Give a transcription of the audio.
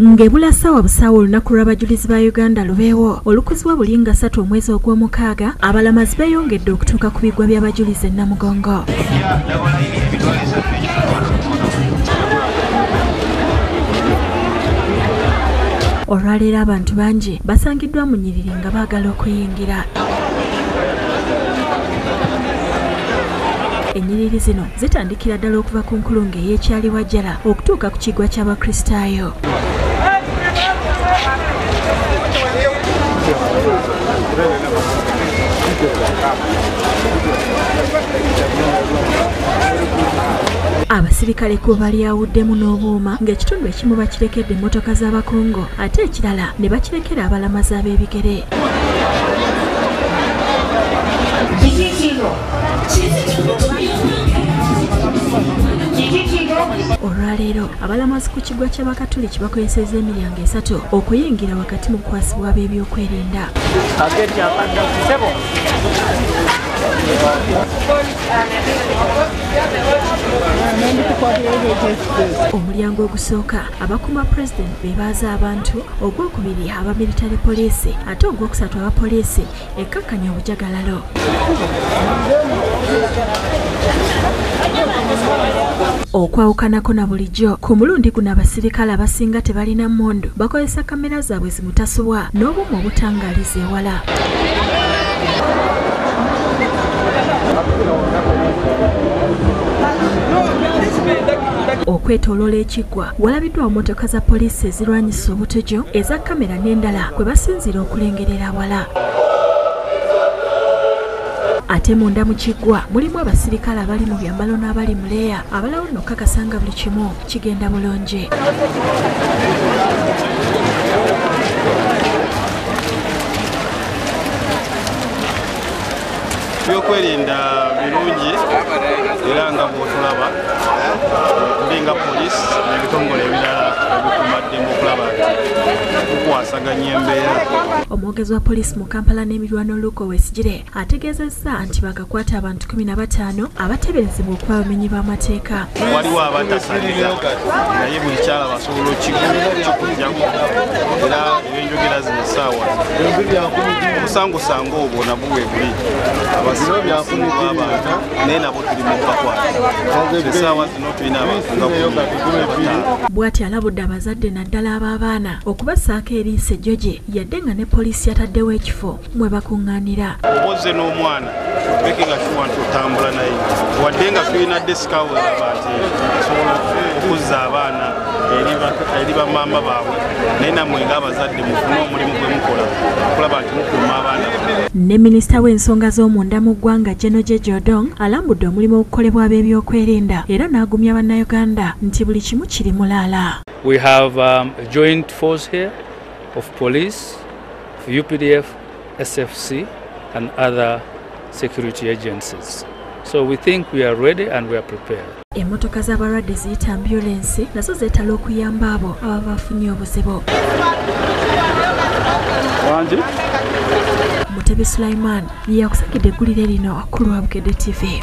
Ng'ebula ssaawa busaawa olunaku lw'abajulizi ba Uganda lubeewo olukuzibwa buli nga 3 omwezi ogw'omukaaga, abalamazi beeyongedde okutuuka ku bigwa by'abajulizi e Namugongo. Olwaleero abantu bangi basangiddwa mu nnyiriri nga baagala okuyingira. Ennyiriri zino zitandikira ddala okuva ku nkulungo ey'ekyaliwajjala okutuuka ku kiggwa ky'Abakristaayo. Abasirikale ku balyawuddemu n'obuuma ng'ekitundu ekimu bakirekedde emmotoka z'abakungu ate ekirala ne bakirekera abalamazi ab'ebigere. Olwaleero abalamazi ku kiggwa ky'Abakatuliki bakozesezza emiryango 3 okuyingira wakati mu kukwasibwa ab'ebyokwerinda. Omulyango ogusooka abakuuma pulezidenti be baaza abantu, ogwokubiri aba military police ate ogwokusatu abapoliisi ekkakkanya obujagalalo. Okwawukanako na bulijjo ku mulundi guno abasirikale abasinga tebalina mmundu, bakozesa kamera zaabwe zimutasubwa n'obumu obutangaaliza ewala. Okwetooloola ekiggwa walabiddwa mmotoka za poliisi ezirwanyisa obutujju, eza kamera n'endala kwe basinziira okulengerera awala. Ate munda mu kiggwa mulimu abasirikale abali mu byambalo n'abali mu leeya abalawo nno okukakasa nga buli kimu kigenda bulungi. Ebyokwerinda birungi era nga bw'otulaba tuli nga poliisi n'ebitongole ebirala ebikuumaddembe okulaba nti tukwasaganya embeera. Omwogezi wa poliisi mu Kampala n'emirwano Luke Owoyesigyire ategeezezza nti bakakwata abantu 15 abateeberezebwa okuba abamenyi b'amateeka. Waliwo abatasaliza naye buli kyala basobola okikujjako era ebyenjogera zino essaawa obusangosango obwo nabwo bwe buli abantu naye nabo tuli mu kubakwata. Essaawa zino tulina abantu nga 15. Bw'ati alabudde abazadde naddala ab'abaana okubassaako eriiso ejjogi yadde nga ne poliisi yataddewo ekifo mwe bakuŋŋaanira. Oba ozze n'omwana making sure nti otambula naye wadde nga tulina desika weraba nti osobola okuzza abaana eri bamaama baabwe, naye nammwe ng'abazadde mufune omulimu gwe mukola okulaba nti mukuuma abaana. Ne minisita w'ensonga z'omunda mu ggwanga General Jeje Odong alambudde omulimu ogukolebwa ab'ebyokwerinda era n'agumya bannayuganda nti buli kimu kiri mulaala. We have a joint force here of police, UPDF, SFC and other security agencies. So we think we are ready and we are prepared. Emmotoka z'abalwadde ziyita ambulensi nazo zeetala okuyamba abo ababa bafunye obuzibu. Mutebi Sulaiman yakusakidde eggulire lino ku lwa Bukedde TV.